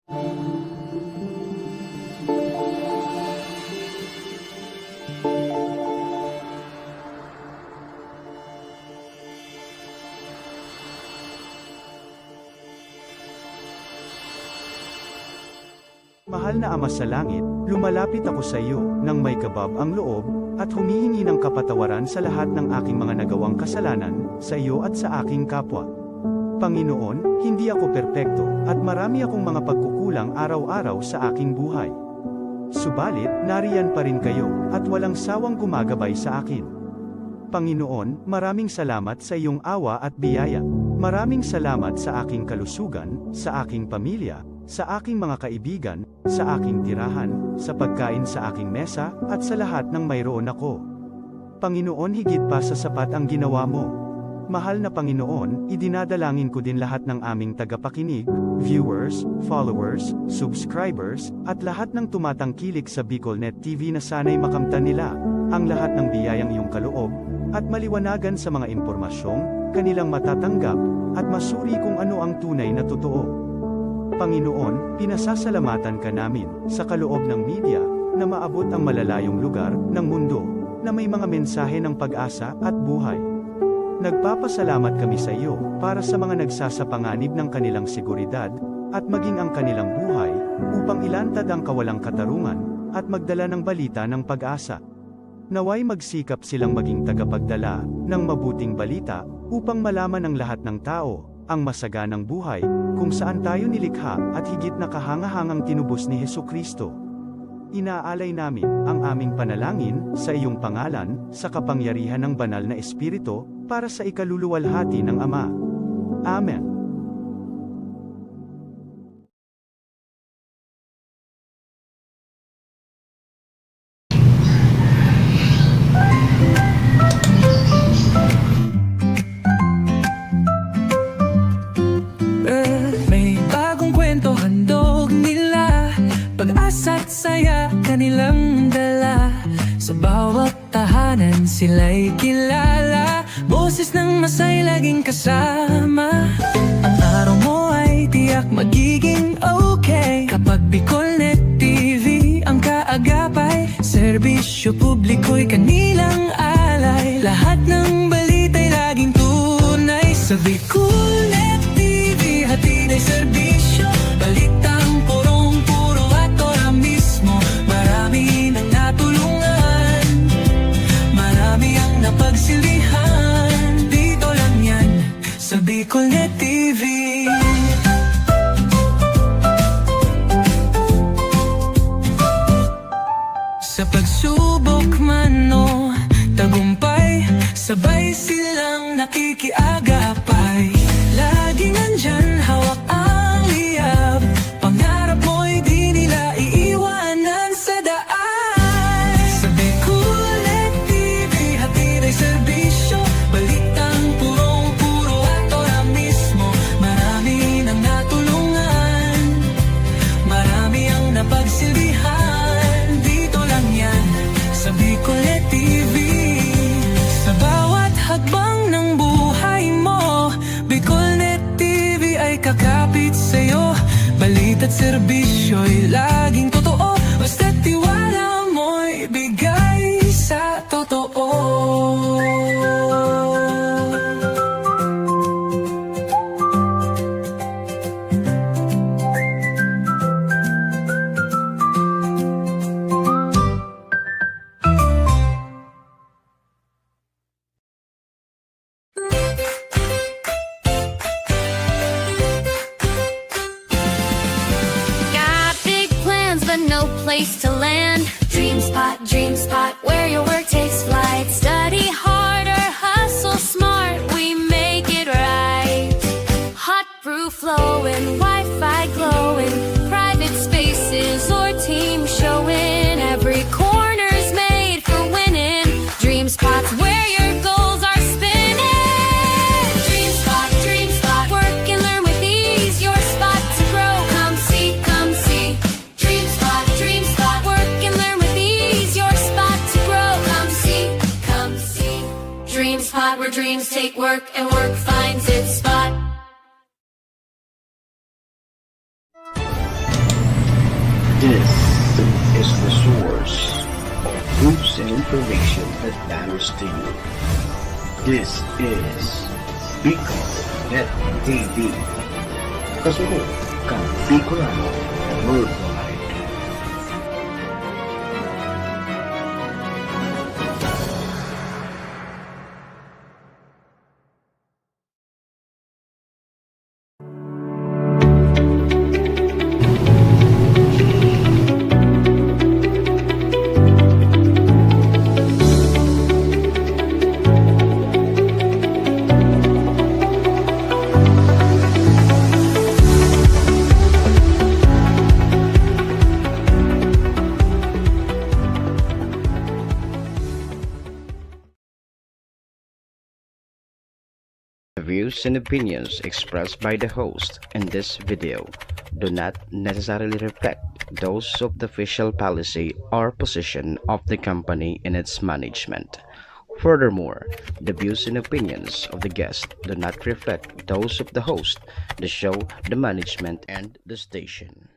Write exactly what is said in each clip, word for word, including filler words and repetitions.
Mahal na Ama sa Langit, lumalapit ako sa iyo nang may kabab ang loob, at humihingi ng kapatawaran sa lahat ng aking mga nagawang kasalanan, sa iyo at sa aking kapwa. Panginoon, hindi ako perpekto, at marami akong mga pagkukulang araw-araw sa aking buhay. Subalit, nariyan pa rin kayo, at walang sawang gumagabay sa akin. Panginoon, maraming salamat sa iyong awa at biyaya. Maraming salamat sa aking kalusugan, sa aking pamilya, sa aking mga kaibigan, sa aking tirahan, sa pagkain sa aking mesa, at sa lahat ng mayroon ako. Panginoon, higit pa sa sapat ang ginawa mo. Mahal na Panginoon, idinadalangin ko din lahat ng aming tagapakinig, viewers, followers, subscribers, at lahat ng tumatangkilik sa BicolNet T V na sana'y makamtan nila ang lahat ng biyayang iyong kaloob, at maliwanagan sa mga impormasyong kanilang matatanggap, at masuri kung ano ang tunay na totoo. Panginoon, pinasasalamatan ka namin sa kaloob ng media na maabot ang malalayong lugar ng mundo na may mga mensahe ng pag-asa at buhay. Nagpapasalamat kami sa iyo para sa mga nagsasapanganib ng kanilang seguridad at maging ang kanilang buhay upang ilantad ang kawalang katarungan at magdala ng balita ng pag-asa. Naway magsikap silang maging tagapagdala ng mabuting balita upang malaman ng lahat ng tao ang masaganang buhay kung saan tayo nilikha at higit na kahangahangang tinubos ni Jesu-Cristo. Inaalay namin ang aming panalangin sa iyong pangalan, sa kapangyarihan ng Banal na Espiritu, para sa ikaluluwalhati ng Ama. Amen. May bagong kwento handog nila, pag-asa't saya kanilang dala. Sa bawat tahanan sila'y kilala, boses ng masay laging kasama. Ang araw mo ay tiyak magiging okay kapag BicolNet T V ang kaagapay. Serbisyo publiko'y kanilang alay, lahat ng balita'y laging tunay. Sa BicolNet T V, hatid ay serbisyo, balitang purong-puro at ora mismo. Marami nang natulungan, marami ang napagsilbihan. Dito lang yan, sa BicolNet T V. Sa pagsubok man o tagumpay, sabay silang nakikiagapay. Laging nandyan, hawak ang liyab, pangarap mo'y di nila iiwanan sa daan. Sa BicolNet T V, hatid ay serbisyo, balitang purong-puro at ora mismo. Marami nang natulungan, marami ang napagsilbihan. Dito lang yan, sa BicolNet T V. Sa bawat hakbang ng buhay mo, BicolNet T V ay kakapit sa'yo. Balita't serbisyo'y laging totoo, basta't tiwala mo'y bigay sa totoo. Got big plans, but no place to land. DreamSpot, DreamSpot, where your work takes flight. Study hard or hustle smart, we make it right. Hot brew flowing, Wi-Fi glowing, private spaces or team showing. Every corner's made for winning. DreamSpot's where your goals are spinning. DreamSpot, DreamSpot, work and learn with ease. Your spot to grow. Come see, come see. DreamSpot, DreamSpot, work and learn with ease. Your spot to grow. Come see, come see. DreamSpot, where dreams take work and work finds its spot. Information that matters to you. This is Bicol Net T V. Kasunod kan Bicolano Worldwide. The views and opinions expressed by the host in this video do not necessarily reflect those of the official policy or position of the company and its management. Furthermore, the views and opinions of the guest do not reflect those of the host, the show, the management, and the station.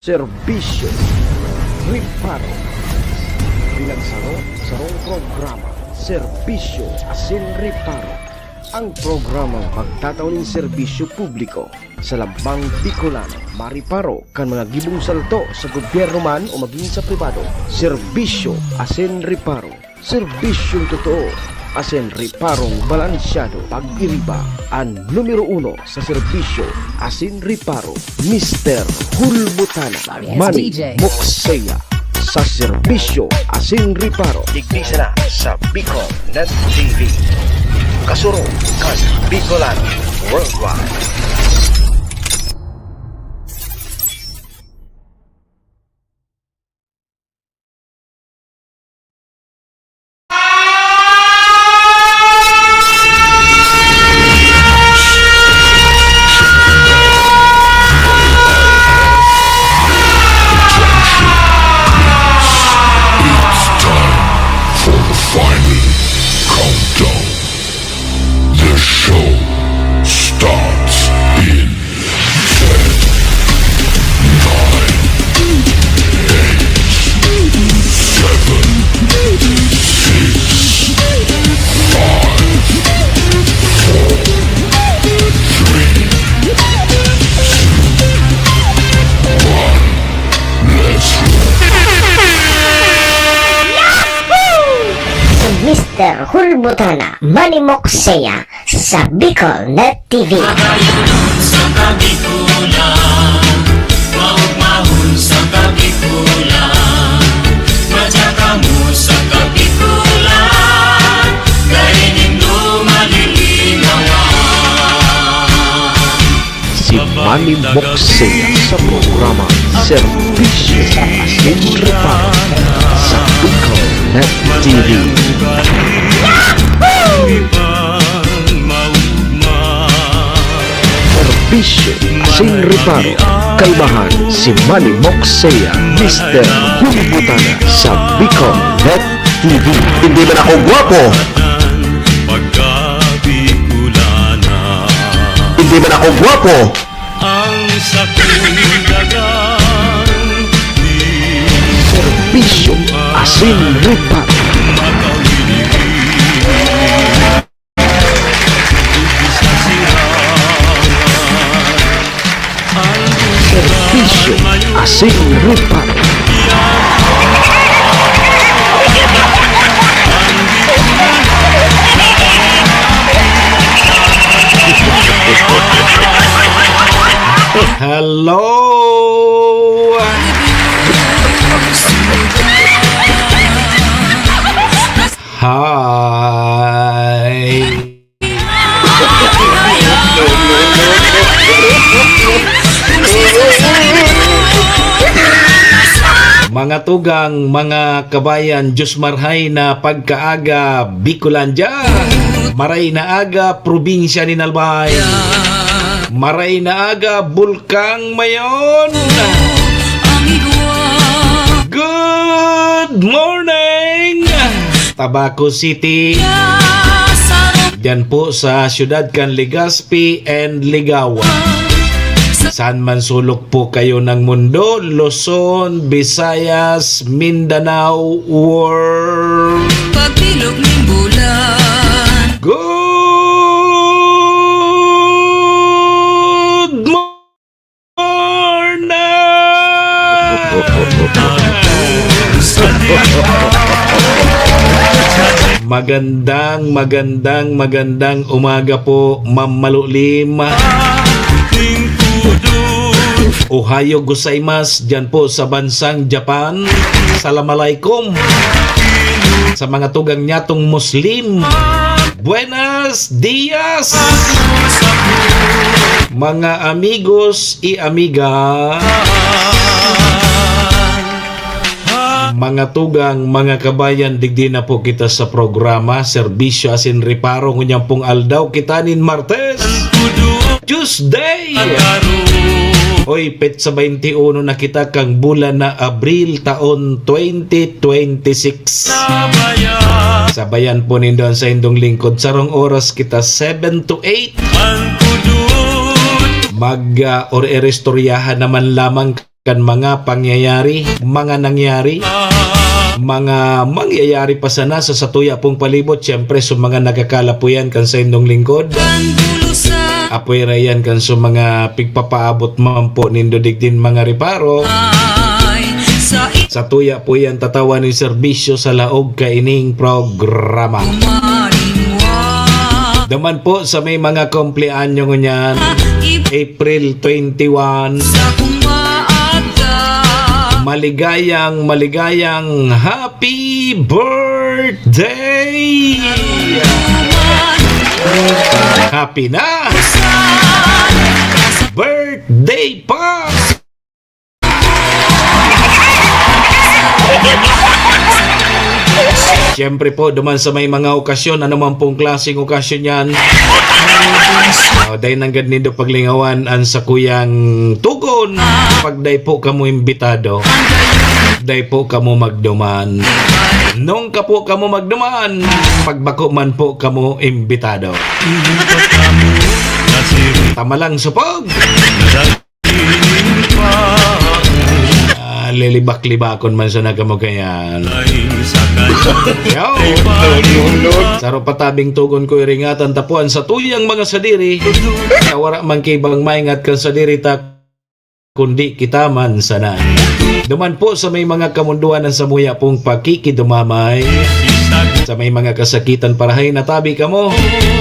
Serbisyo, reparo. Bilang saro, sarong programa, serbisyo asin reparo. Ang programang magtatao nin serbisyo publiko sa lambang Bicolano, mariparo kan mga gibong salto sa gobyerno man o magin sa pribado. Serbisyo asin reparo. Serbisyong totoo asin reparong balansyado. Pag-iriba, an numero uno sa serbisyo asin reparo, Mister Hulbutana, Sorry, Manny D J. Mokseya, sa serbisyo asin reparo. Digdi sana sa Bicol Net T V. Kasurog kan Bicolano Worldwide. It's time for the final countdown. The show starts in ten, nine, eight, seven, six, five, four, three, two, one. Let's go. Si Mister Hulbutana, Manny Mokseya, sa Bicol Net T V. Magayunon sa Kabikulan, maugmahon sa Kabikulan, madya kamo sa Kabikulan, dai nindo malilinawan. Si Manny Mokseya sa programa Serbisyo asin Reparo sa Bicol Net T V. Serbisyo asin Reparo, kaibahan si Manny Mokseya, Mister Hulbutana sa Bicol Net T V. Hindi man ako gwapo. Hindi man ako gwapo. Serbisyo asin reparo. Serbisyo asin reparo. Hello! Hi! Mga tugang, mga kabayan, Diyos marhay na pagkaaga, Bicolandia! Maray na aga, probinsya nin Albay! Maray na aga, Bulkang Mayon! Good morning! Tabaco City. Diyan po sa siyudad kan Legazpi and Ligao. Saan man sulok po kayo ng mundo, Luzon, Visayas, Mindanao, world. Pagbilog ning bulan. Good morning! Magandang, magandang, magandang umaga po, Ma'am Malulim. Ohayo gozaimasu, dyan po sa bansang Japan. Salam alaikum. Sa mga tugang nyatong Muslim, buenos dias. Mga amigos y amiga, mga tugang, mga kabayan, digdi na po kita sa programa, Serbisyo asin Reparo, ngunyan pong aldaw kita nin Martes, Tuesday. Hoy, petsa baynte uno na kita kan bulan na Abril, taon twenty twenty-six. Sabayan po nindo an saindong lingkod. Sarong oras kita, seven to eight. Mag, ah, or iristoryahan naman lamang kan mga pangyayari, mga nangyari, mga mangyayari pa sana sa satuya pong palibot. Siyempre, sa mga nagakala po yan kan saindong lingkod. Apwera yan kan sa mga pigpapaabot man po nindo digdin mga reparo. Satuya po yan tatawan nin serbisyo sa laog kaining programa. Duman po sa may mga kumpleanyo ngunyan, April twenty-one. Maligayang, maligayang happy birthday! Happy na! Birthday pa! Siyempre po, duman sa may mga okasyon, ano man pong klaseng okasyon yan, ah, dai nanggad nindo paglingawan an sakuyang tugon. Pag dai po kamo imbitado, dai po kamo magduman. Nung ka po kamo magduman, pag bako man po kamo imbitado. Tama lang, supog! Ah, lilibak-libakon man sana kamo kayan. Yo! Saro pa tabing tugon ko iringatan tapuan sa tuyang mga sadiri. Na wara man kibang maingat kan sadiri ta, kundi kita man sana. Duman po sa may mga kamunduan ang samuya pong pakikidumamay. Sa may mga kasakitan, parahay na tabi kamo.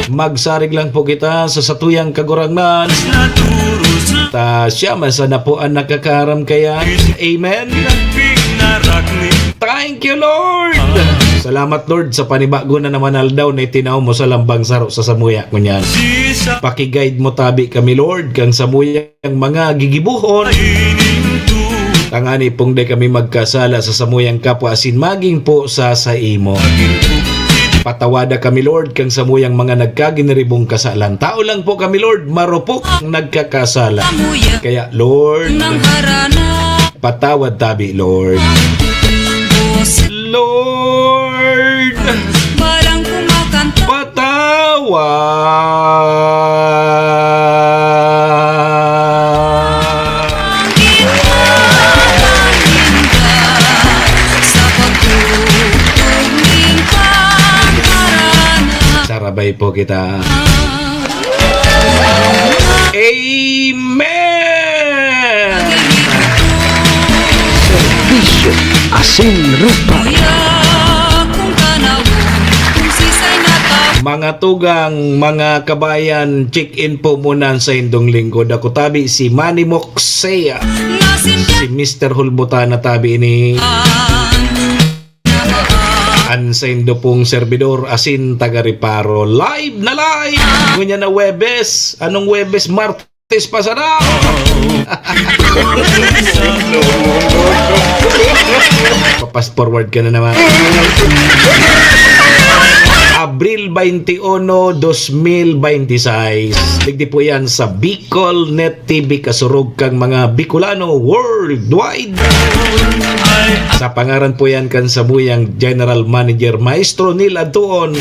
Magsarig lang po kita sa satuyang Kagurangnan. Ta siya man sana po ang nakakaaram kaya. Amen. Thank you, Lord. Salamat, Lord, sa panibago na naman aldaw na itinaw mo sa lambang saro sa samuya ngunyan. Paki-guide mo tabi kami, Lord, kan samuya ang mga gigibohon. Tangani pong dai kami magkasala sa samuyang kapwa asin magin po sa saimo. Patawada kami, Lord, kan samuyang mga nagkaginiribong kasalan. Tao lang po kami, Lord, marupok nagkakasala. Kaya, Lord, patawad tabi, Lord. Lord, patawad. Sarabay po kita. Amen! Serbisyo asin reparo. Mga tugang, mga kabayan, check-in po muna sa indong lingkod. Ako tabi si Manny Moksea, si Mister Hulbutana tabi ini. An saindo pong serbidor asin taga Reparo. Live na live! Ngunyan na Huwebes. Anong Huwebes? Martes pa sana! Papas forward ka na naman. Abril twenty-uno, dos mil binte y seis. Digdi po yan sa Bicol Net T V, kasurog kang mga Bicolano worldwide. Sa pangaran po yan kan samuyang General Manager, Maestro Neil Antuon.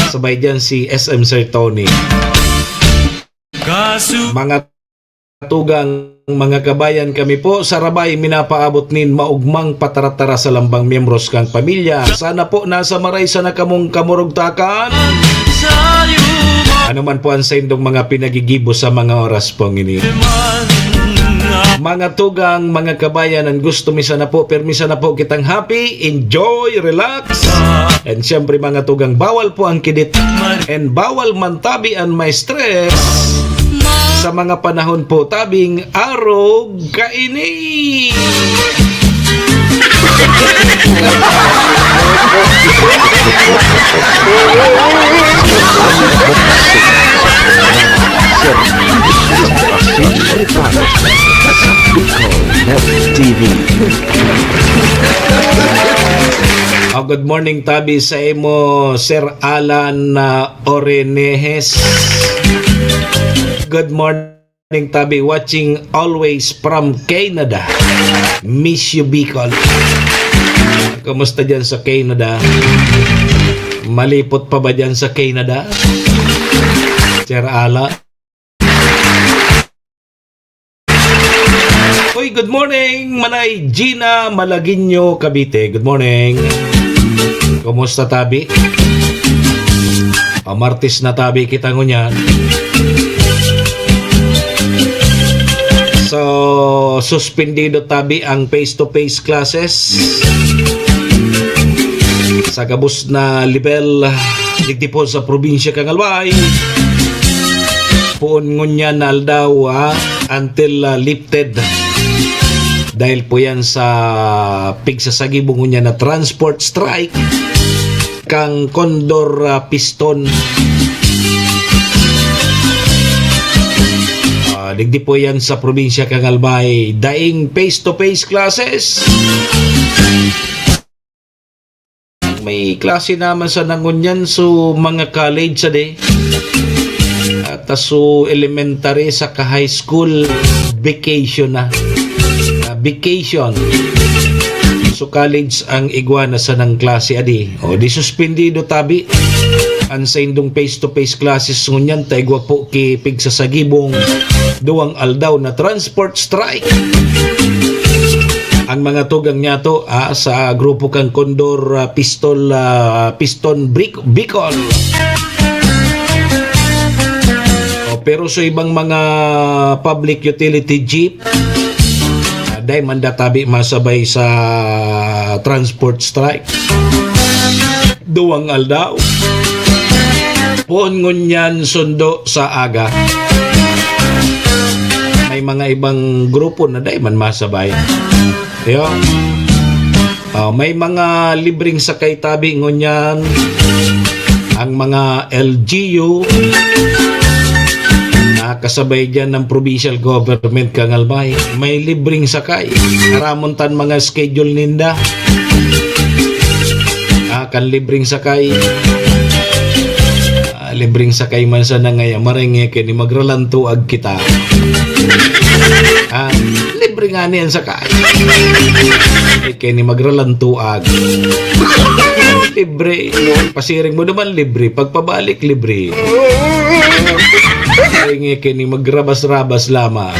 Sabay dyan si S M Sir Tony. Mga tugang, mga kabayan, kami po sa Rabay minapaabot nin maugmang pataratara sa lambang miyembros kan pamilya. Sana po nasa maray sana kamong kamurugtakan. Ano man po ang saindong mga pinagigibo sa mga oras pong ini. Mga tugang, mga kabayan, ang gusto mi sana po, permi sana po kitang happy, enjoy, relax. And siyempre, mga tugang, bawal po ang kidit. And bawal man tabi an ma-stress. Sa mga panahon po tabing arog kaini. Bicol Net T V. Oh, good morning, tabi sa imo, Sir Alan, ah, Orenehes. Good morning, tabi. Watching always from Canada. Miss you, Bicol. Kumusta dyan sa Canada? Malipot pa ba dyan sa Canada, Sir Alan? Uy, good morning, Manay Gina Malaguinho, Cavite. Good morning. Kumusta, tabi? Ah, Martes na, tabi, kita ngunyan. So, suspendido, tabi, ang face-to-face classes sa gabos na level digdi po sa probinsya kan Albay. Poon ngunyan na aldaw, ah, until, ah, lifted. Dahil po yan sa pigsasagibo ngunyan na transport strike kan Condor, ah, Piston. Ah, digdi po yan sa probinsya kan Albay. Daing face-to-face classes. May klase naman sana ngunyan, so mga college sa di. At, ah, so elementary saka high school, vacation na. Ah, vacation. So college ang igwa na sanang klase, adi. O, di suspendido tabi. An saindong face-to-face classes ngunyan, ta igwa po ki pigsasagibong duwang aldaw na transport strike. Ang mga tugang niyato, ah, sa grupo kan Condor, ah, Pistol, ah, Piston Bric-, Bicol. O, pero sa ibang mga public utility jeep, ah, dai man da tabi masabay sa transport strike. Duwang aldaw. Poon ngunyan sundo sa aga. May mga ibang grupo na dai man masabay. Yo. Ah, may mga libreng sakay tabi ngunyan. Ang mga L G U, nakasabay diyan ng provincial government kan Albay. May libreng sakay. Aramon tan mga schedule ninda. Ah, kan libreng sakay. Ah, libreng sakay man sana ngaya, maray ngani magralantuag kita. Ah, libre ngani an sakay. Maray ngani magralantuag. Libre. Pasiring mo naman, libre. Pagpabalik, libre. Maray ngani magrabas-rabas lamang.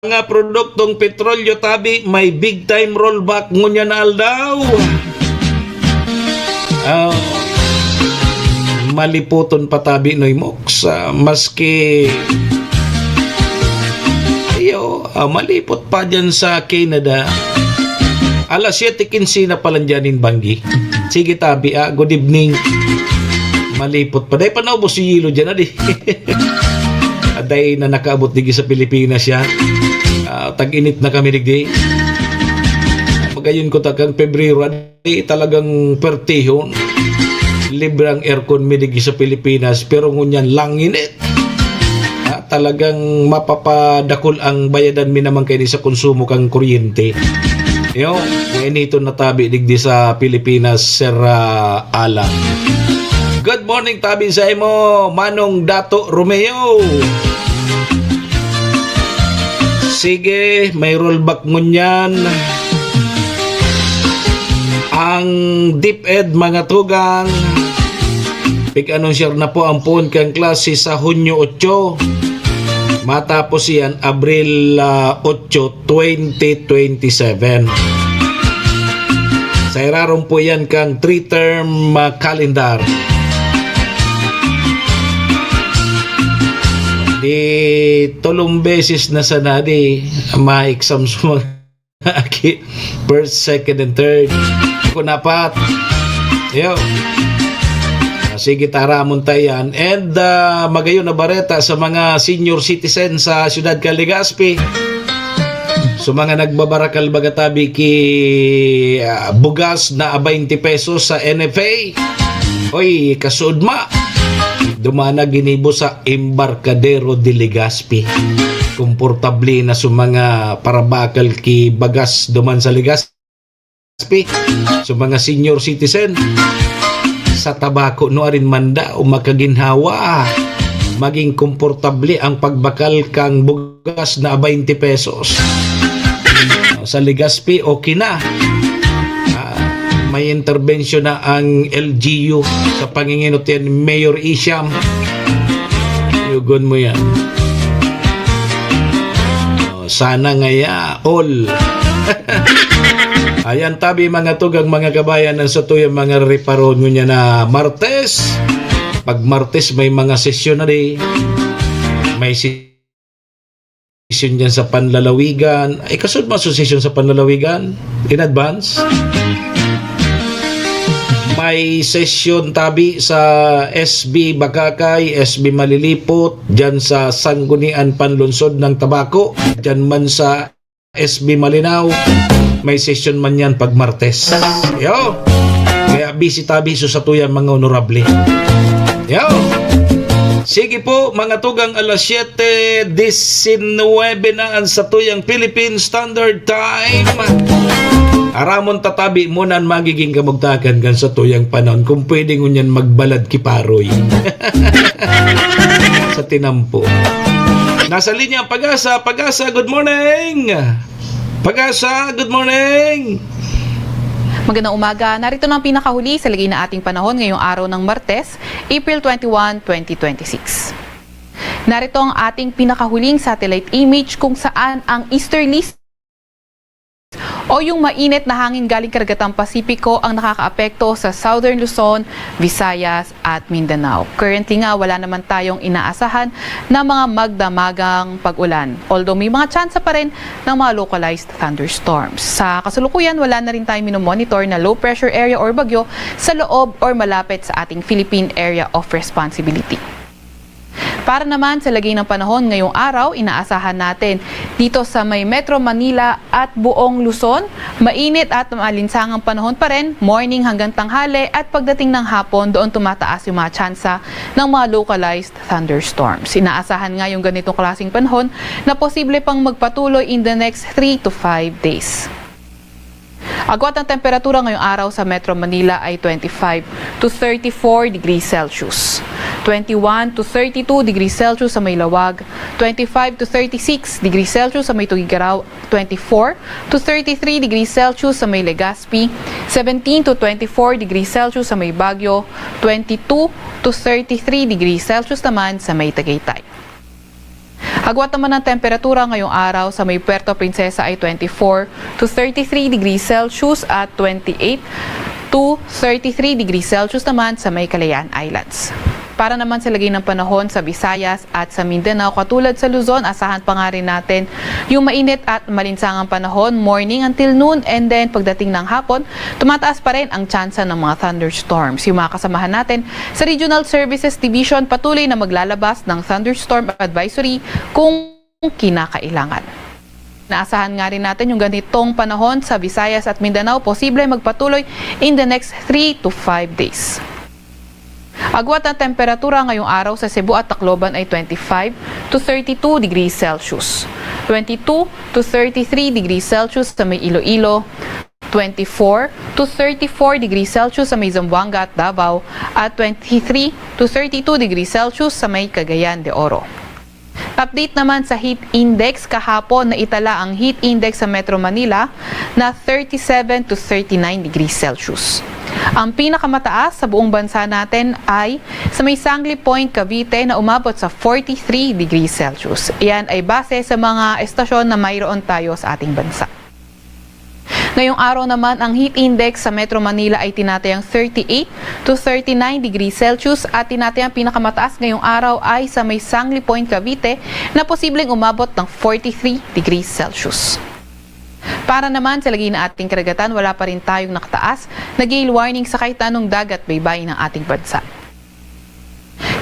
Mga produktong petrolyo tabi, may big time rollback ngunyan na aldaw. Ah, malipoton pa tabi, Noy Mox. Ah, maski, iyo, ah, malipot pa dyan sa Canada. Alas siyete quince na pala dyan in Banggi. Sige, tabi, ah. Good evening. Malipot pa. Dai pa naubos si Yelo dyan, adi. Aday na nakaabot digdi sa Pilipinas siya. Ah, tag-init na kami digdi. Magayon ko takang Pebrero, adi talagang pertihon. Libre ang aircon mi digdi sa Pilipinas, pero ngunyan lang init. Ah, talagang mapapadakul ang bayadan mi naman kaini sa konsumo kan kuryente. Yo, ngayon ito natabi digdi sa Pilipinas, Sir, ah, Alan. Good morning, tabi sa imo, Manong Dato Romeo. Sige, may rollback ngunyan. Ang DepEd, mga tugang, Pig-anunsiyar na po ang poon kan klase sa Hunyo otso. Matapos iyan, Abril, ah, otso, twenty twenty-seven. Sa irarom po iyan kang three-term, ah, calendar. Di tolong beses na sana di ma-exam sa mga aki, first, second, and third. Kun apat. Yo. Ah, sige, taramon ta yan. And, ah, magayon na bareta sa mga senior citizen sa siyudad kan Legazpi. So, mga nagbabarakal baga tabi ki, ah, bugas na baynte pesos sa N F A. Oy, kasudma. Dumana ginibo sa Embarcadero de Legazpi. Komportable na sa mga parabakal ki bagas duman sa Legazpi. Sa mga senior citizen, sa tabako no arin manda o makaginhawa, maging komportable ang pagbakal kang bugas na baynte pesos. Sa Legazpi, okay na. Ah, may intervention na ang L G U sa panginginot yan, Mayor Isham. Yugon mo yan. Oh, sana ngaya, all. Ayan, tabi, mga tugang, mga kabayan, ang satuyang mga reparon ngunyan na Martes. Pag Martes, may mga sesyon na di. May si- sesyon dyan sa panlalawigan. Ay, kasud mo sa sesyon sa panlalawigan? In advance? May sesyon tabi sa S B Bagakay, S B Malilipot, dyan sa Sanggunian Panlungsod ng Tabako, dyan man sa S B Malinao. May sesyon man yan pag Martes. Yo! Kaya busy tabi sa satuyang mga honorable. Yo! Sige po, mga tugang, alas siyete disinnuwebe na ang satuyang Philippine Standard Time. Aramon tatabi mo na an magiging kamugtakan kan satuyang panahon, kung pwede ngunyan magbalad ki paroy. Sa tinampo. Nasa linya ang Pag-asa. Pag-asa, good morning! Pag-asa, good morning! Magandang umaga. Narito na ang pinakahuli sa lagay na ating panahon ngayong araw ng Martes, April twenty-one, twenty twenty-six. Narito ang ating pinakahuling satellite image kung saan ang easterly o yung mainit na hangin galing Karagatang Pasipiko ang nakakaapekto sa Southern Luzon, Visayas at Mindanao. Currently nga, wala naman tayong inaasahan na mga magdamagang pag-ulan, although may mga tsansa pa rin ng mga localized thunderstorms. Sa kasalukuyan, wala na rin tayong minomonitor na low pressure area or bagyo sa loob or malapit sa ating Philippine Area of Responsibility. Para naman sa lagay ng panahon ngayong araw, inaasahan natin dito sa may Metro Manila at buong Luzon, mainit at maalinsangang panahon pa rin, morning hanggang tanghali, at pagdating ng hapon, doon tumataas yung mga tsansa ng mga localized thunderstorms. Inaasahan nga yung ganitong klaseng panahon na posible pang magpatuloy in the next three to five days. Agwat ng temperatura ngayong araw sa Metro Manila ay twenty-five to thirty-four degrees Celsius, twenty-one to thirty-two degrees Celsius sa may Lawag, twenty-five to thirty-six degrees Celsius sa may Tugigaraw, twenty-four to thirty-three degrees Celsius sa may Legazpi, seventeen to twenty-four degrees Celsius sa may Baguio, twenty-two to thirty-three degrees Celsius naman sa may Tagaytay. Agwat naman ng temperatura ngayong araw sa may Puerto Princesa ay twenty-four to thirty-three degrees Celsius at twenty-eight to thirty-three degrees Celsius naman sa may Kalayaan Islands. Para naman sa lagay ng panahon sa Visayas at sa Mindanao, katulad sa Luzon, asahan pa nga rin natin yung mainit at malinsangang panahon, morning until noon, and then pagdating ng hapon, tumataas pa rin ang tsansa ng mga thunderstorms. Yung mga kasamahan natin sa Regional Services Division, patuloy na maglalabas ng thunderstorm advisory kung kinakailangan. Naasahan nga rin natin yung ganitong panahon sa Visayas at Mindanao, posible magpatuloy in the next three to five days. Agwat ng temperatura ngayong araw sa Cebu at Tacloban ay twenty-five to thirty-two degrees Celsius, twenty-two to thirty-three degrees Celsius sa may Iloilo, twenty-four to thirty-four degrees Celsius sa may Zamboanga at Davao, at twenty-three to thirty-two degrees Celsius sa may Cagayan de Oro. Update naman sa heat index, kahapon naitala ang heat index sa Metro Manila na thirty-seven to thirty-nine degrees Celsius. Ang pinakamataas sa buong bansa natin ay sa may Sangley Point, Cavite, na umabot sa forty-three degrees Celsius. Iyan ay base sa mga estasyon na mayroon tayo sa ating bansa. Ngayong araw naman, ang heat index sa Metro Manila ay tinatayang thirty-eight to thirty-nine degrees Celsius at tinatayang pinakamataas ngayong araw ay sa may Sangley Point, Cavite, na posibleng umabot ng forty-three degrees Celsius. Para naman sa lagay ng ating karagatan, wala pa rin tayong nakataas na gale warning sa kahit anong dagat baybayin ng ating bansa.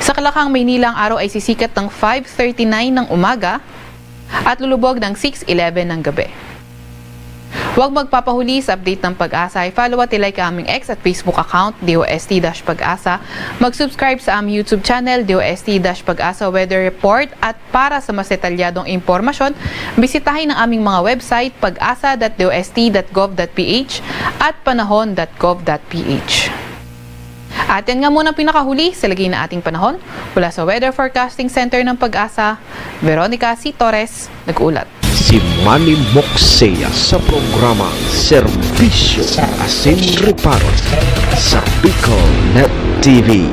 Sa Kalakang, Maynila, ang araw ay sisikat ng five thirty-nine ng umaga at lulubog ng six eleven ng gabi. Huwag magpapahuli sa update ng Pag-asa, i-follow at i-like ang aming X at Facebook account, D O S T dash Pag-asa. Mag-subscribe sa aming YouTube channel, D O S T dash Pag-asa Weather Report, at para sa mas detalyadong impormasyon, bisitahin ang aming mga website, pag asa dot D O S T dot gov dot P H at panahon dot gov dot P H. At yan nga muna ang pinakahuli sa lagay na ating panahon. Mula sa Weather Forecasting Center ng Pag-asa, Veronica C. Torres, nag-uulat. Si Manny Moxea sa programang Serbisyo Asin Reparo sa Bicol Net T V.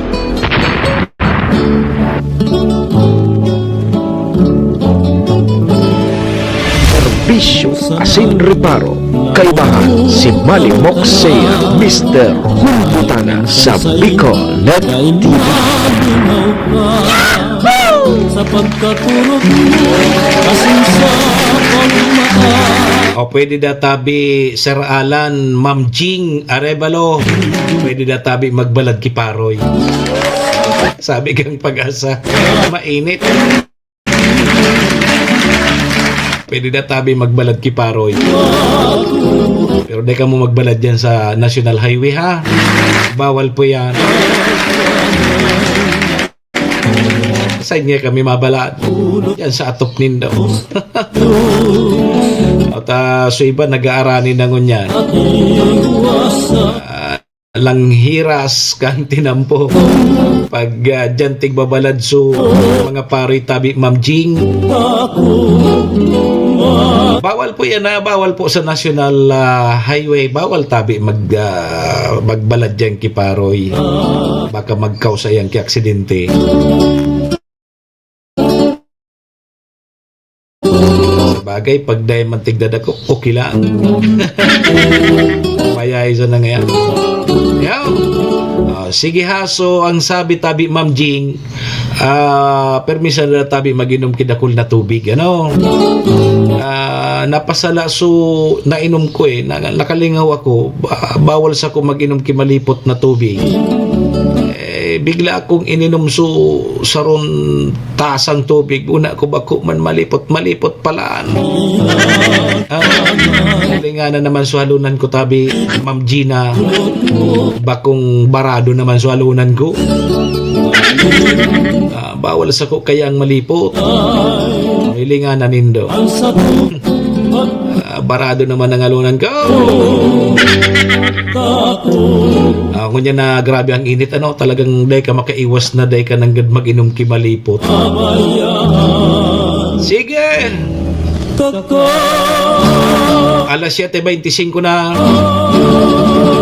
Serbisyo Asin Reparo, kaibahan si Manny Moxea, Mister Hulbutana sa Bicol Net T V. Sa pagkaturog mo, asin sa pagmata. O pwede da tabi, Sir Alan, Ma'am Jing Arevalo, pwede da tabi magbalad ki Paroy. Sabi kang Pag-asa, mainit. Pwede da tabi magbalad ki Paroy. Pero di ka mo magbalad dyan sa National Highway, ha? Bawal po yan. Saan nga kami mabalaan? Yan sa atop nindo. At, ah, so iba, nag-aarani na ngunyan. Ah, langhiras kan tinampo. Pag, ah, dyan tigbabalad so mga paroy tabi, Ma'am Jing. Bawal po yan, ha? Bawal po sa National, ah, Highway. Bawal tabi mag, ah, magbalad dyan ki paroy. Baka magkausa yan ki aksidente. Sabagay, pag dai man tigdadako, okay lang. Payahay sa na ngayon. Yaw. Ah, sige ha, so ang sabi tabi, Ma'am Jing, ah, permiso na tabi mag-inom ki dakul na tubig, ano? Ah, napasala so nainom ko eh, na, nakalingaw ako, ba-, bawal sa ko mag-inom ki malipot na tubig. Eh, bigla akong ininom so saron tasang tubig, una ko bako man malipot, malipot palaan. Ah, linganan naman so halonan ko tabi, Ma'am Gina. Bakong barado naman so halonan ko. Ah, bawal sa ko kaya ang malipot. May linganan nindo. Ah, barado naman ang halonan ko. Ah, ngunyan na grabe ang init, ano, talagang dai ka makaiwas na dai ka nanggad mag-inom ki malipot. Sige! Alas siyete beintisinko na.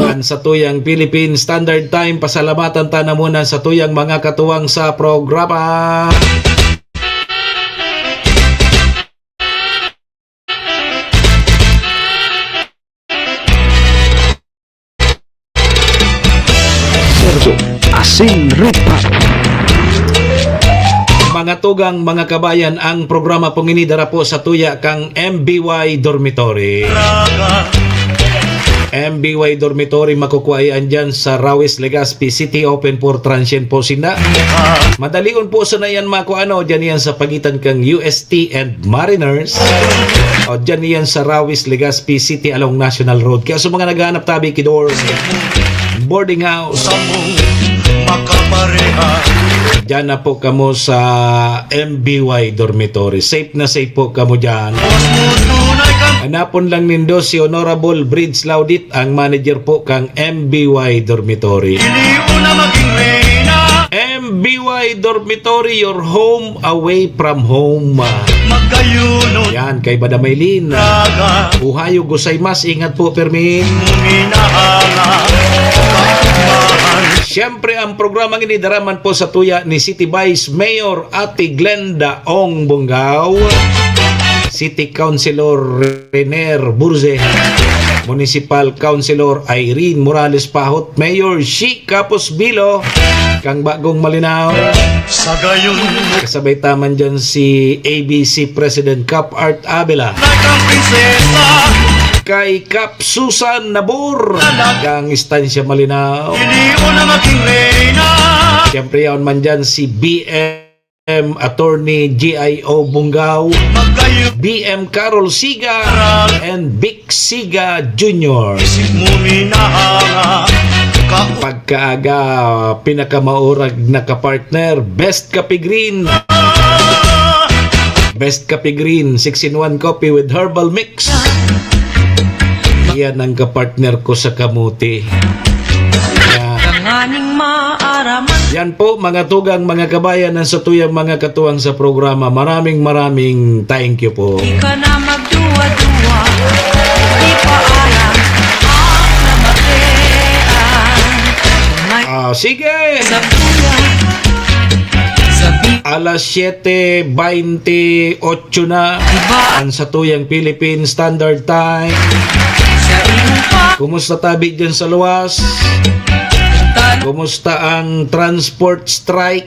An satuyang Philippine Standard Time, pasalamatan ta na muna satuyang mga katuwang sa programa. Sergio Asin Ripa. Mga tugang, mga kabayan, ang programa pong ini dara po sa tuya kang M B Y Dormitory. M B Y Dormitory, makukua iyan dyan sa Rawis, Legazpi City, open for transient po sinda. Madalion po sana yan makuha, ano, dyan yan sa pagitan kang U S T and Mariners. O, dyan yan sa Rawis, Legazpi City along National Road. Kaya sa mga naghahanap tabi ki dorm, boarding house, dyan na po kamo sa M B Y Dormitory. Safe na safe po kamo dyan. Hanapon lang nindo si Honorable Bridge Laudit, ang manager po kang M B Y Dormitory. M B Y Dormitory, your home away from home. Yan, kay Bada Maylin. Ohayo gozaimasu, ingat po, permi. Siyempre, ang programang ini dara man po sa tuya ni City Vice Mayor Ate Glenda Ong Bungao, City Councilor Renier Burze, Municipal Councilor Irene Morales Pahot, Mayor Shi Kapos Bilo, kang Bagong Malinao. Sa gayon, kasabay ta man dyan si A B C President Cap Art Abela. Kay Cap Susan Nabor, kang Estancia Malinao. Siyempre, yaon man dyan si B M Attorney G I O Bungao, B M Carol Siga, and Vic Siga Junior. Pagkaaga, pinakamaurag na kapartner, Best Kape Green. Best Kape Green, six-in-one coffee with herbal mix. Yan ang kapartner ko sa kamuti. Kaya, yan po, mga tugang, mga kabayan, ang satuyang mga katuwang sa programa. Maraming, maraming thank you po. Di ka na magduwa-duwa, ipaalam ang namatean. Ah, sige. Sa kuya, sa bi- Alas siyete baynte otso na ang satuyang Philippine Standard Time. Kumusta tabi dyan sa luwas? Kumusta ang transport strike?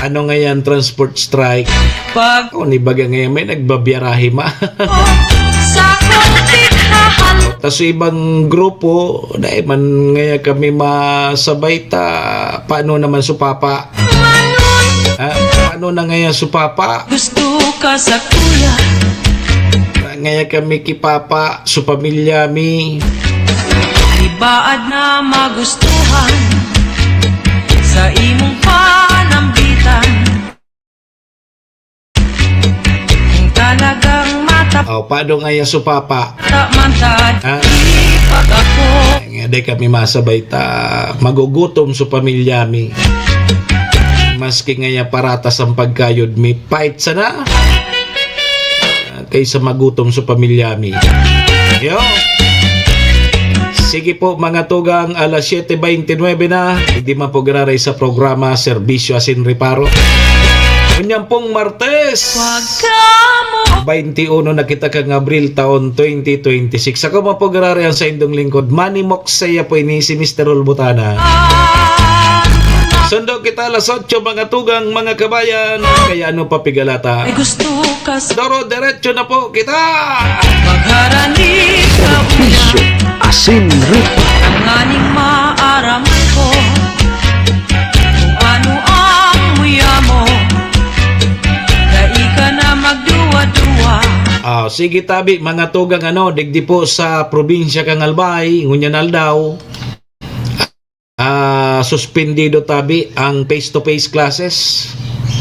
Ano nga yan, transport strike? Pag- Oh, ni baga ngayon may nagbabiyarahe ma. Sa kung tinahal. Tas sa ibang grupo, dahil man ngaya kami masabay ta, paano naman su papa? Ha? Paano na ngaya su papa? Gusto ka sa kuya. Ngaya kami ki papa, su pamilya mi. Ibaad na magustuhan sa imong panambitan. Kung talagang mata- Oh, paano ngaya su papa? Tama ta, ha? Ipag-ako. Nga, di kami masabay ta magugutom su pamilya mi. Maski ngaya paratas ang pagkayod mi, pait sana. Ah, kaysa magutom su pamilya mi. Yo. Sige po, mga tugang, alas siyete baynte nuebe na. Hindi man po giraray sa programa, Serbisyo Asin Reparo. Unyang pong Martes. Wag ka mo. Baynte uno na kita kang Abril taon twenty twenty-six. Ako man po giraray ang saindong lingkod, Manny Moksaya po ini, si Mister Olbutana. Sundo kita alas otso, mga tugang, mga kabayan. Kaya ano pa pigalata? Ay gusto ka sa Doro, diretso na po kita! Magharani ka Serbisyo, asin, ripa. Tanganing maaraman ko kung ano ang muya mo. Dai ka na magduwa-duwa. Ah, sige tabi, mga tugang, ano, digdi po sa probinsya kang Albay, ngunyan aldaw. Ah, suspendido tabi ang face-to-face classes.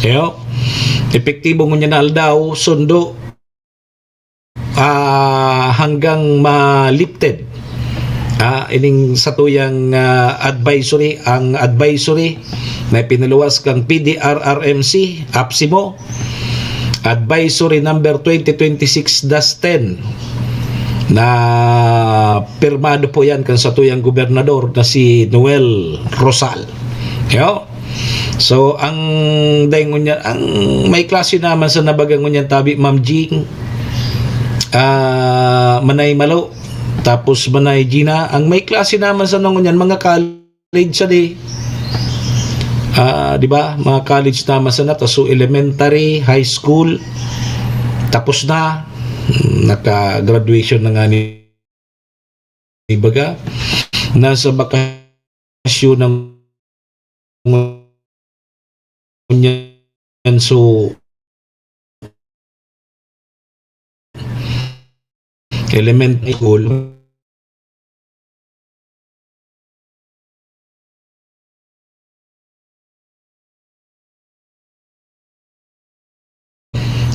Yo. Epektibo ngunyan na aldaw, sundo, ah, hanggang ma-lifted. Ah, ining satuyang, ah, advisory, ang advisory na ipinaluwas kang P D R R M C, APSEMO, Advisory Number twenty twenty-six dash ten, na pirmado po yan kan satuyang gobernador na si Noel Rosal. Yo. So, ang dahil ngunyan, ang may klase naman sa nabaga ngunyan tabi, Ma'am Jing, ah, Manay Malo, tapos Manay Gina, ang may klase naman sa ngunyan, mga kal- college sa di. Ah, di ba? Mga college naman sana, ta, so elementary, high school, tapos na. Naka-graduation na nga ni, baga. Nasa bakasyon ng ngunyan, so, elementary school.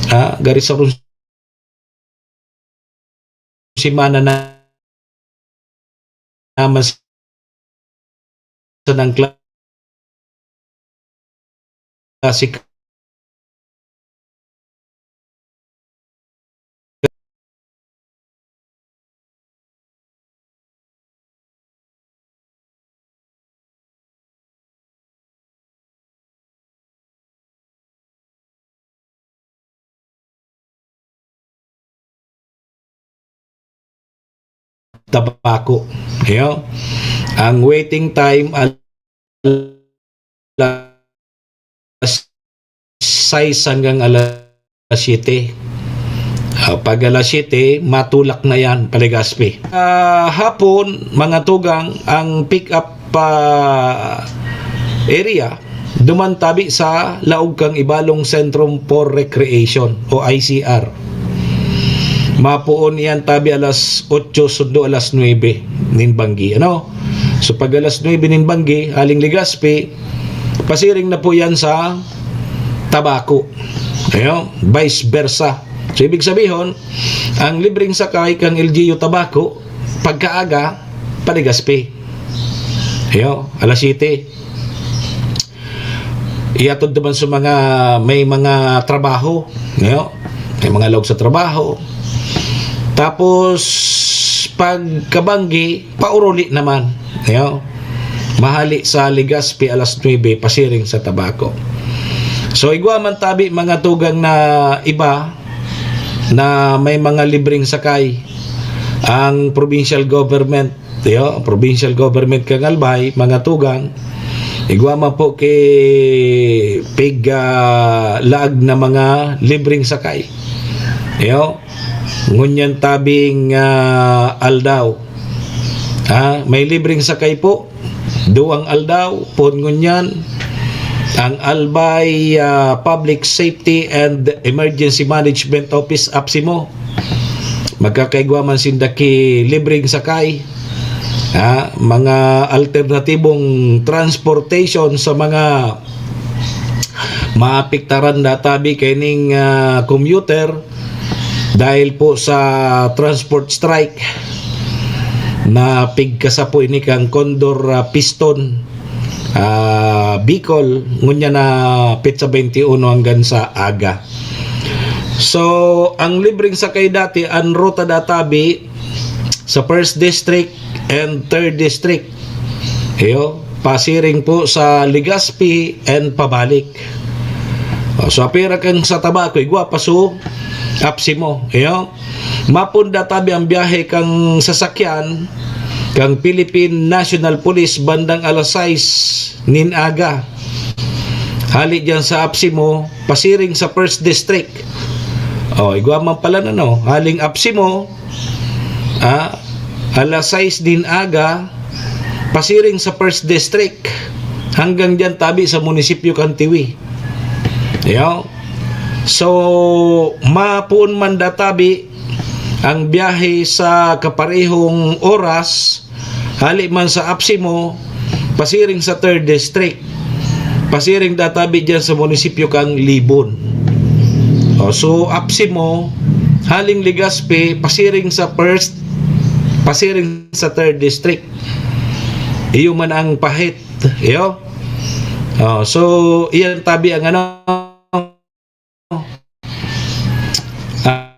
Ah, gari sa run-, semana na naman sa nang klase Tabaco. Iyo. Ang waiting time, alas sais hanggang alas siyete. Ah, pag alas siyete, matulak na yan, pa Legazpi. Ah, hapon, mga tugang, ang pick-up pa area, duman tabi sa laog kan Ibalong Centrum for Recreation o I C R. Mapoon iyan tabi alas otso sundo alas nuebe nin banggi, ano? So, pag alas nuebe nin banggi, haling Legazpi, pasiring na po yan sa Tabaco. Ayo, vice versa. So, ibig sabihon, ang libreng sakay kang L G U Tabaco, pagkaaga, pa Legazpi. Ayo, alas siyete. Iatod naman sa mga, may mga trabaho, no? May mga laog sa trabaho. Tapos, pagkabanggi, pauruli naman, no? Mahali sa Legazpi alas nuebe, pasiring sa Tabaco. So, igwa man tabi mga tugang na iba na may mga libreng sakay ang provincial government, yo, provincial government kan Albay, mga tugang, igwa man po ki pig, ah, laag na mga libreng sakay. Yo, ngunyan tabing, ah, aldaw. Ah, may libreng sakay po. Duwang aldaw, poon ngunyan, ang Albay, ah, Public Safety and Emergency Management Office, APSEMO. Magkakaigwa man sinda ki libreng sakay, ah, mga alternatibong transportation sa mga maapektaran databi kaining, ah, commuter dahil po sa transport strike na pigkasapo ini kang Condor, ah, Piston, ah, Bicol, ngunyan na petsa twenty-one hanggang sa aga. So, ang libreng sakay dati, ang ruta databi sa First District and Third District. Iyo, pasiring po sa Legazpi and pabalik. O, so, apira kang sa Tabaco, igwa pa so, APSEMO. Iyo, mapunda tabi ang biyahe kang sasakyan kang Philippine National Police bandang alas sais nin aga. Hali diyan sa APSEMO, pasiring sa First District. O, igwa man pala na, no? Haling APSEMO, ah, alas sais nin aga, pasiring sa First District. Hanggang diyan tabi sa munisipyo kan Tiwi. Yo. So, mapoon man databi ang biyahe sa kaparehong oras, hali man sa APSEMO, pasiring sa Third District. Pasiring databi diyan sa munisipyo kang Libon. O, so, APSEMO, haling Legazpi, pasiring sa First, pasiring sa Third District. Iyo man ang pahit, iyo. O, so, iyan tabi ang ano, ah,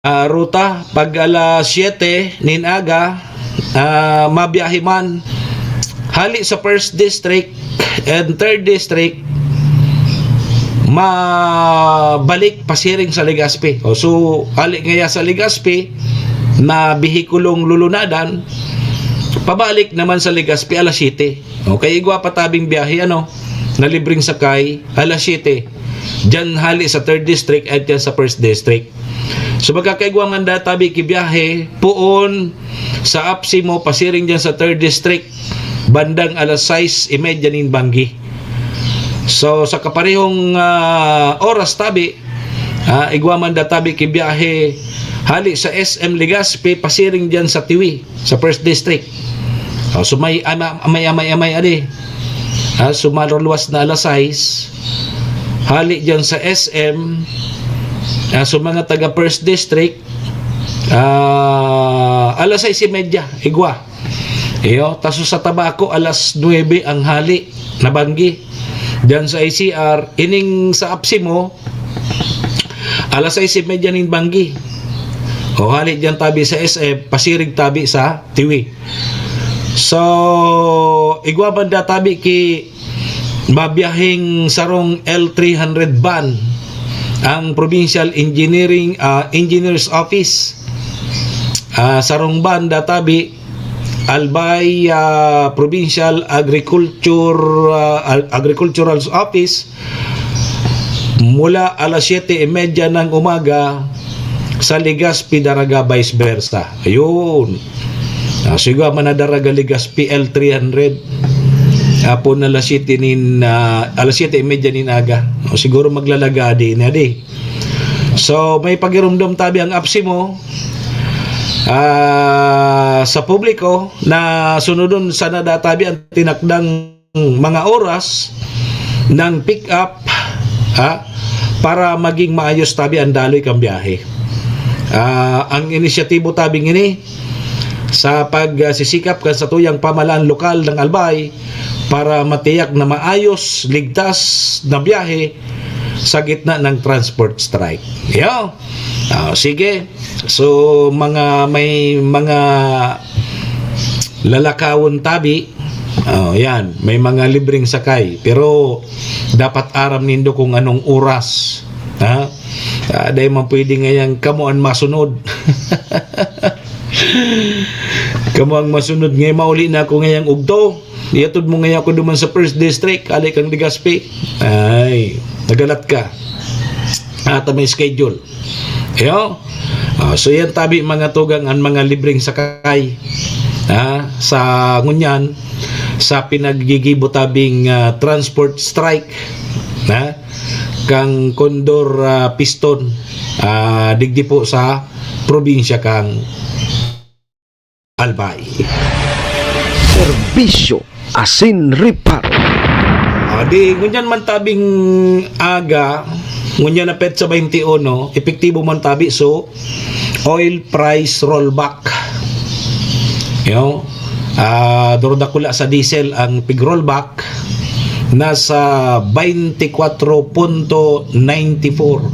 ah, ruta, pag alas siyete nin aga, ah, mabiyahe man hali sa First District and Third District, mabalik pasiring sa Legazpi. O, so, hali ngaya sa Legazpi na bihikulong lulunadan, pabalik naman sa Legazpi alas siyete. Okay, igwa pa tabing biyahe, ano, na libreng sakay, alas siyete. Diyan hali sa Third District at diyan sa First District. So, magkakaigwa man databi ki biyahe, poon sa APSEMO, pasiring diyan sa Third District, bandang alas sais y media nin banggi. So, sa kaparehong, ah, oras tabi, ah, igwa man databi ki biyahe, hali sa S M Legazpi, pasiring diyan sa Tiwi, sa First District. O, so may, ama-, may, amay, amay, adi. Ah, so maluwas na alas sais. Hali diyan sa S M, ah, so mga taga First District, ah, alas sais y media, igwa. Iyo, taso sa Tabaco, alas nuebe ang hali, nabanggi. Diyan sa I C R, ining sa APSEMO, alas sais y media nin banggi. O, hali diyan tabi sa S M, pasiring tabi sa Tiwi. So, igwa man databi ki mabiyaheng sarong L three hundred van ang Provincial Engineering, ah, Engineer's Office. Ah, sarong banda tabi, Albay, ah, Provincial Agriculture, ah, Ag-, Agricultural Office, mula alas siyete y media ng umaga sa Legazpi, Daraga, vice versa. Ayun. Ah, siguro man na Daraga, Legazpi, L three hundred. Apon alas siyete nin, ah, alas siyete y media nin aga. O, siguro maglalaga di na di. So, may pagirumdom tabi ang APSEMO, ah, sa publiko na sunodon sana da tabi ang tinakdang mga oras ng pick-up, ha, para maging maayos tabi ang daloy kan biyahe. Ah, ang inisyatibo tabing ini sa pagsisikap kan satuyang pamahalaan lokal ng Albay para matiyak na maayos, ligtas na biyahe sa gitna ng transport strike. Yo. Ah, sige. So, mga, may mga lalakawon tabi. Oh, yan. May mga libreng sakay. Pero, dapat aram nindo kung anong oras. Ha? Ah, dahil man pwede ngayang kamo ang masunod. Kamo ang masunod. Ngayon, mauli na ako ngayang ugto. Iatod mo ngayon ako duman sa First District. Ali kang Legazpi. Ay, nagalat ka. Ata may schedule. Yo? Ah, so yan tabi mga tugang ang mga libreng sakay. Ha? Sa ngunyan, sa pinaggigibo tabing, ah, transport strike. Ha? Kang Condor, ah, Piston. Ah, digdi po sa probinsya kang Albay. Serbisyo asin reparo. Ah, di, ngunyan man tabing aga, ngunyan na petsa twenty-one, epektibo man tabi, so, oil price rollback. Yo, ah, duro dakula sa diesel ang pig-rollback, nasa twenty-four punto ninety-four.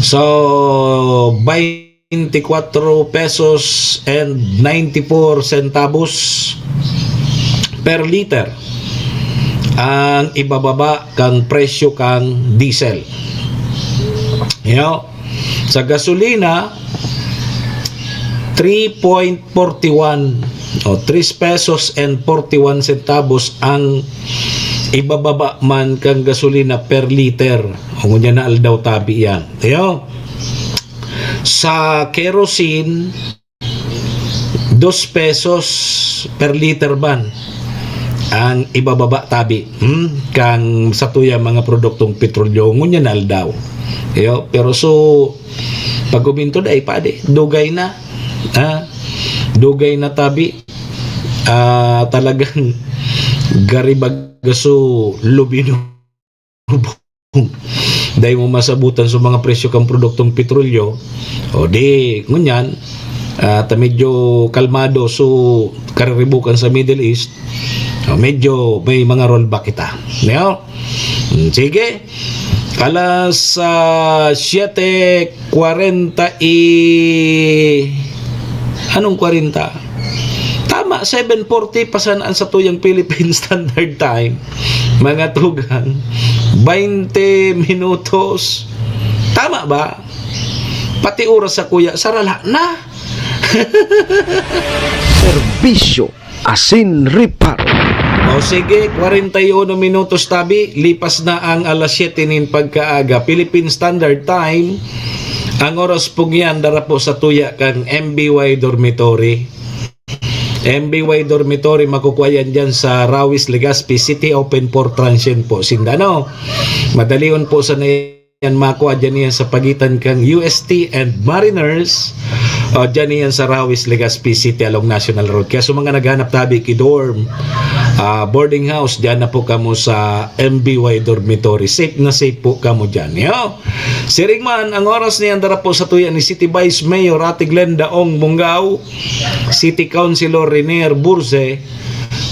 So, twenty-four pesos and ninety-four centavos per liter ang ibababa kang presyo kang diesel. Yo, sa gasolina, three point forty-one o three pesos and forty-one centavos ang ibababa man kang gasolina per liter. O ngunyan na aldaw tabi yan. Yo. Sa kerosene, dos pesos per liter man ang ibababa tabi, hmm? Kang satuya mga produktong petrolyo, ngunyan na aldaw. Yo, pero so, pag-uminto na, ay, padi, dugay na. Ha? Dugay na tabi. Ah, talagang gari baga so lubino. Dai mo masabutan sa mga presyo kan produktong petrolyo, o di, ngunyan, ah, ta medyo kalmado so kariribukan sa Middle East, o, medyo may mga rollback kita. No? Hmm, sige. Alas, ah, siyete kwarenta y, anong kwarenta? Tama, seven forty pa sana ang satuyang Philippine Standard Time. Mga tugang, baynte minutos. Tama ba? Pati oras sa kuya, sarala na. Serbisyo asin reparo. O sige, kwarenta y uno minutos tabi, lipas na ang alas siyete nin pagkaaga. Philippine Standard Time, ang oras pong yan, dara po satuya kan M B Y Dormitory. M B Y Dormitory, makukuha yan dyan sa Rawis, Legazpi City, open for transient po sinda, no? Madalion po sa na yan makua, dyan yan sa pagitan kan U S T and Mariners. O, dyan yan sa Rawis, Legazpi City, along National Road. Kaya sa mga naghanap tabi ki dorm, ah, boarding house, dyan na po kamo sa M B Y Dormitory. Safe na safe po kamo dyan, yo. Siring man, ang oras na yan, dara po satuya ni City Vice Mayor Ate Glenda Ong Bongao, City Councilor Renier Burze,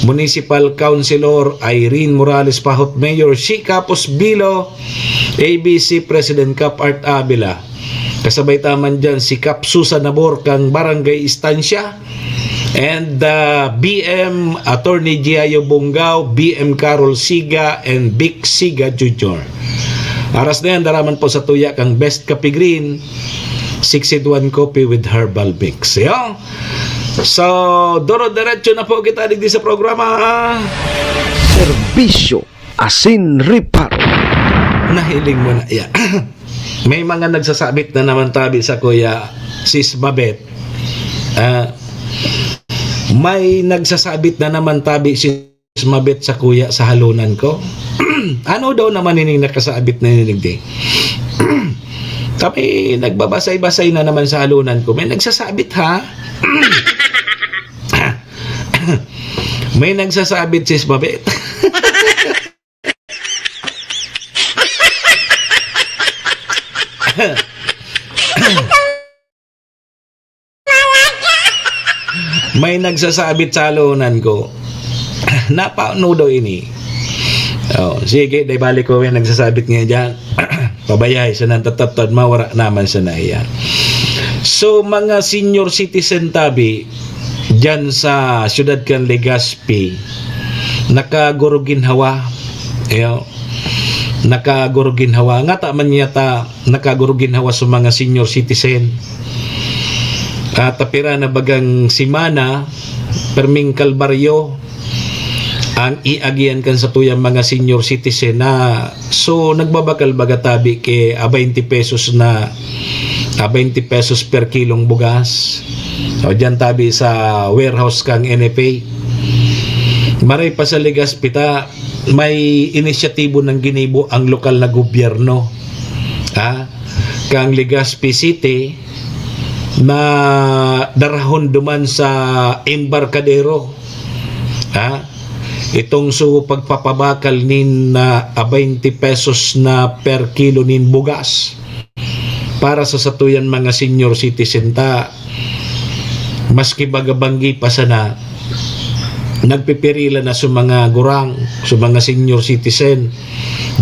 Municipal Councilor Irene Morales Pahot, Mayor Shi Capos Bilo, A B C President Cap Art Avila. Kasabay ta man dyan si Cap Susan Nabor kang Barangay Estancia, and, ah, B M Attorney Giayo Bongao, B M Carol Siga, and Vic Siga Junior. Aras na yan, dara man po satuya kang Best Kape Green, six in one coffee with herbal mix. Yo? So, duro-diretso na po kita digdi sa programa. Serbisyo asin reparo. Nahiling mo na, ya. May mga nagsasabit na naman tabi sa kuya, Sis Babet. Ah, may nagsasabit na naman tabi, Sis Mabet, sa kuya sa halonan ko. Ano daw naman ining nakasabit na ining di? Kami nagbabasay-basay na naman sa halonan ko. May nagsasabit, ha? May nagsasabit, Sis Mabet. May nagsasabit sa halonan ko. Napaano daw ini? Oh, sige, dai balik ko, may nagsasabit nga diyan. Pabayay sa nantatatod, mawara naman sa naiyan. So, mga senior citizen tabi, diyan sa siyudad kan Legazpi, nakaguruginhawa. Iyo, nakaguruginhawa. Ngata man niya ta nakaguruginhawa sa mga senior citizen. At apira na bagang semana, perming kalbaryo ang iagian kan satuyang mga senior citizen na, so, nagbabakal baga tabi ki a twenty pesos na, a twenty pesos per kilong bugas. O, diyan tabi sa warehouse kang N F A. Maray pa sa Legazpi ta, may inisyatibo nang ginibo ang lokal na gobyerno, ha, kang Legazpi City na darahon duman sa embarkadero, ha, itong so pagpapabakal nin, ah, a twenty pesos na per kilo nin bugas para sa satuyan mga senior citizen ta. Maski baga banggi pa sana, nagpipirila na sa mga gurang, sa mga senior citizen.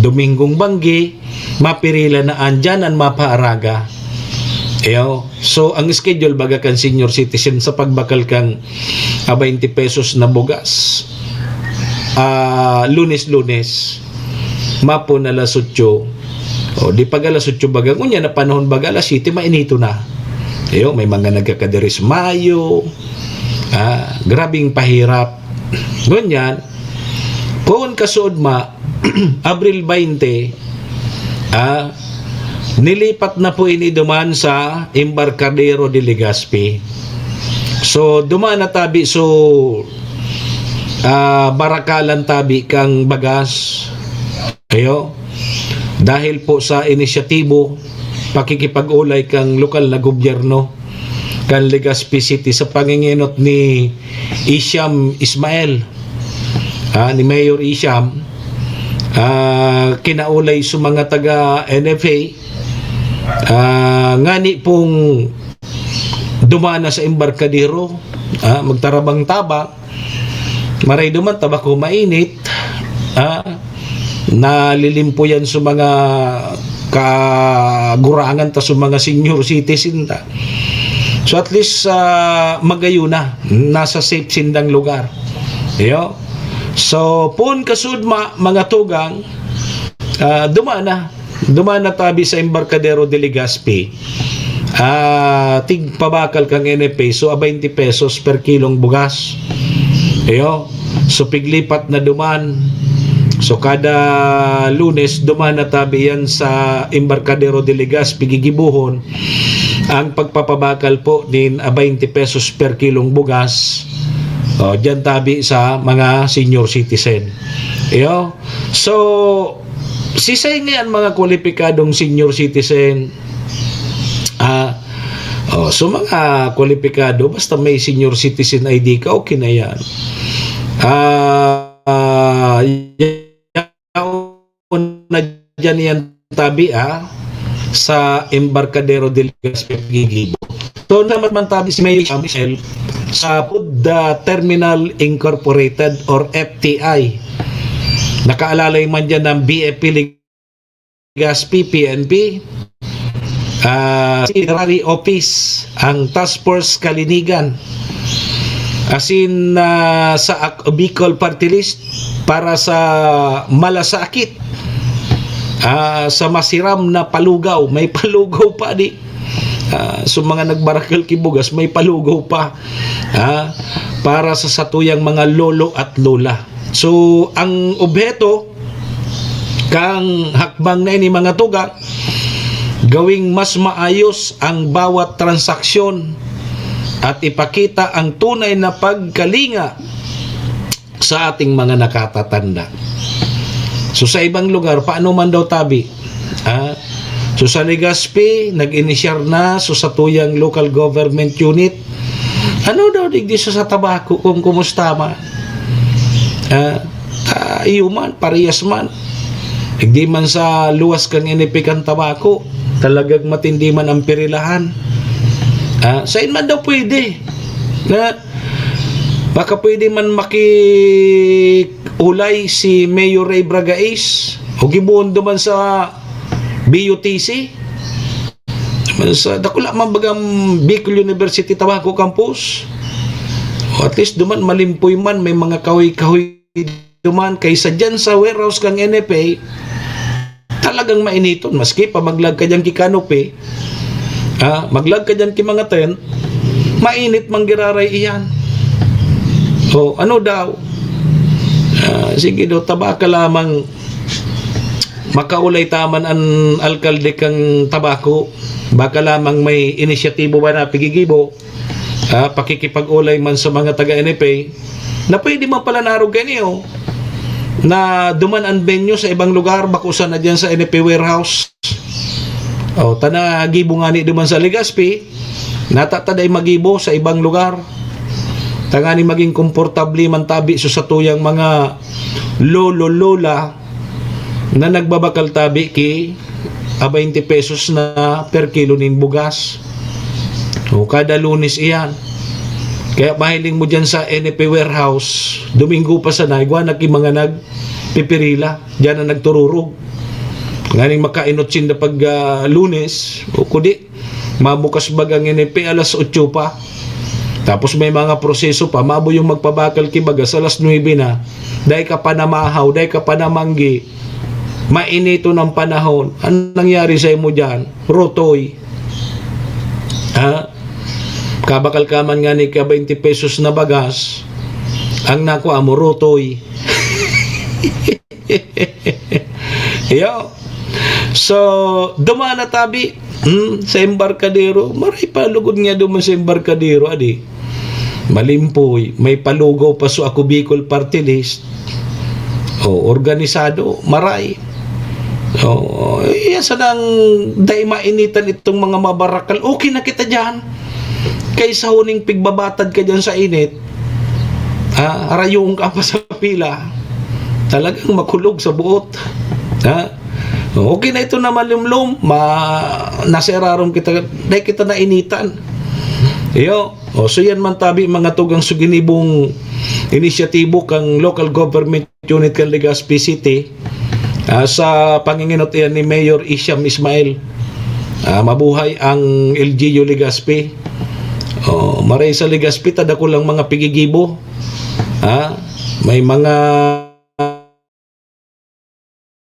Dominggong banggi, mapirila na andyan an mapaaraga. Iyo. So, ang schedule baga kan senior citizen sa pagbakal kang a twenty pesos na bugas, ah, Lunes-Lunes, mapon alas otso. O, di pag alas otso baga, ngunyan na panahon baga, alas siyete, mainito na. Iyo, may mga nagkakadiris mayo. Ah, grabing pahirap. Ngunyan, kun kasuodma, Abril baynte, ah, nilipat na po ini duman sa Embarcadero de Legazpi. So, duman na tabi, so, ah, barakalan tabi kang bagas. Ayo. Dahil po sa inisyatibo, pakikipag-olay kang lokal na gobyerno, kan Legazpi City sa pangingenot ni Isham Ismael, ah, ni Mayor Isham, ah, kinaulay sa mga taga N F A, ah, ngani pong dumana sa embarkadero, ah, magtarabang-tabang, maray duman ta bako mainit, ah, nalilimpo yan sa mga kagurangan ta sa mga senior citizen ta. So at least, ah, magayon na, nasa safe sindang lugar. Iyo. So, pon kasudma, mga tugang, ah, duman na. Duman na tabi sa Embarcadero de Legazpi. Ah, tigpabakal kang N F A, so, a twenty pesos per kilong bugas. Iyo. So, piglipat na duman. So, kada Lunes, duman na tabi yan sa Embarcadero de Legazpi, gigibuhon ang pagpapabakal po nin a twenty pesos per kilong bugas. O, diyan tabi sa mga senior citizen. Iyo. So, sisay nga yan mga kwalipikadong senior citizen? Ah, oh, so mga kwalipikado, basta may senior citizen I D ka, okay na yan. Ah, ah, yaon na dyan yan tabi, ah, sa Embarcadero de Legazpi, gigibo. So, naman man tabi si Mayor Michelle sa Food, ah, Terminal Incorporated or F T I. Nakaalalay man dyan ng B F P Legazpi, P N P. Ah, Secretary Office, ang Task Force Kalinigan. Asin, ah, sa Ak-, Bicol Party List para sa malasakit, ah, sa masiram na palugaw. May palugaw pa, di? Ah, so mga nagbarakal ki bugas, may palugaw pa, ah, para sa satuyang mga lolo at lola. So, ang obheto kang hakbang na ini, mga tugang, gawing mas maayos ang bawat transaksyon at ipakita ang tunay na pagkalinga sa ating mga nakatatanda. So, sa ibang lugar, paano man daw tabi? Ah, so, sa Legazpi, nag-inisyar na. So, sa tuyang local government unit, ano daw digdi sa, sa Tabaco kung kumusta man? Ah, ah, iyo man, parehas man. Digdi man sa luwas kang N F A kang Tabaco, talagang matindi man ang pirilahan. Ah, sain man daw pwede na baka pwede man makiulay si Mayor Ray Bragais o gibondo man sa B U T C. Man sa dakula man bagang Bicol University Tabaco Campus. O at least duman malimpoy man, may mga kahoy-kahoy duman kaysa dyan sa warehouse kang N F A. Talagang mainiton, maski pa maglag ka dyan ki canopy, ah, maglag ka dyan ki mga tent, mainit man giraray iyan. O, ano daw? Ah, sige daw, ta baka lamang makaulay ta man an alkalde kang Tabaco. Baka lamang may inisyatibo ba na pigigibo, ah, pakikipag-ulay man sa mga taga N F A, na pwede man pala narog kaini, oh, na duman an venue sa ibang lugar, bako sana diyan sa N F A warehouse. Oh, ta nagibo ngani duman sa Legazpi, nata ta dai magibo sa ibang lugar. Tanganing maging komportable man tabi sa satuyang mga lolo, lola na nagbabakal tabi ki a twenty pesos na per kilo nin bugas. O, kada Lunes iyan. Kaya mahiling mo diyan sa N F A warehouse, Domingo pa sana, igwa na ki mga nagpipirila, diyan na nagtururog. Nganing makainot sinda pag, ah, Lunes, o kudi, mabukas bagang N F A alas otso pa. Tapos may mga proseso pa, mabo yung magpabakal ki bagas alas nuebe na. Dai ka pa namahaw, dai ka pa namanggi. Mainiton ang panahon. Anong nangyari sa imo diyan? Rutoy. Ha? Kabakal ka man ngani ka twenty pesos na bagas, ang nakuha mo, rutoy. Iyo. So, duman na tabi, hmm, sa embarkadero, maray pa lugod nga duman sa embarkadero, adi. Malimpoy, may palugaw pa so Ako Bicol Party List. O, organisado, maray. O, iya sanang dai mainitan itong mga mabarakal. Okay na kita diyan. Kaysa huning pigbabatad ka diyan sa init, ah, harayoon ka pa sa pila. Talagang makulog sa buot. Ha? Okay na ito na malumlom, ma-, naseraron kita, dai kita nainitan. Iyo. O, so yan man tabi, mga tugang, so ginibong inisyatibo kang local government unit kan Legazpi City, ah, sa panginginot iyan ni Mayor Isham Ismail. Ah, mabuhay ang L G U Legazpi. O, maray sa Legazpi, ta dakulang mga pigigibo. Ah, may mga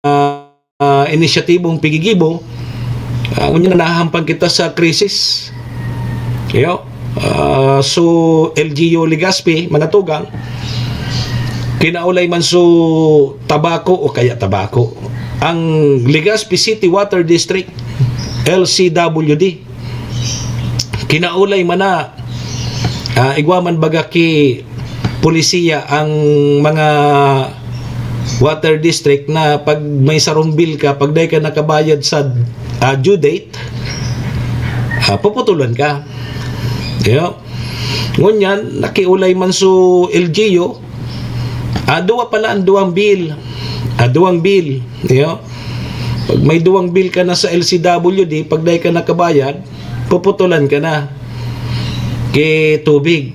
ah, inisyatibong pigigibo, ah, ngunyan nahahampan kita sa krisis. Iyo, ah, so, L G U Legazpi, mga tugang, kinaulay man so Tabaco o kaya Tabaco, ang Legazpi City Water District, L C W D. Kinaulay man na, ah, igwa man baga ki pulisiya ang mga water district na pag may sarong bill ka, pag dai ka nakabayad sa, ah, due date, ah, puputulan ka. Iyo. Ngunyan, nakiulay man so L G U, ah, duwa pala ang duwang bill. Ah, duwang bill. Iyo. Pag may duwang bill ka na sa L C W D, pag dai ka nakabayad, puputulan ka na ki tubig.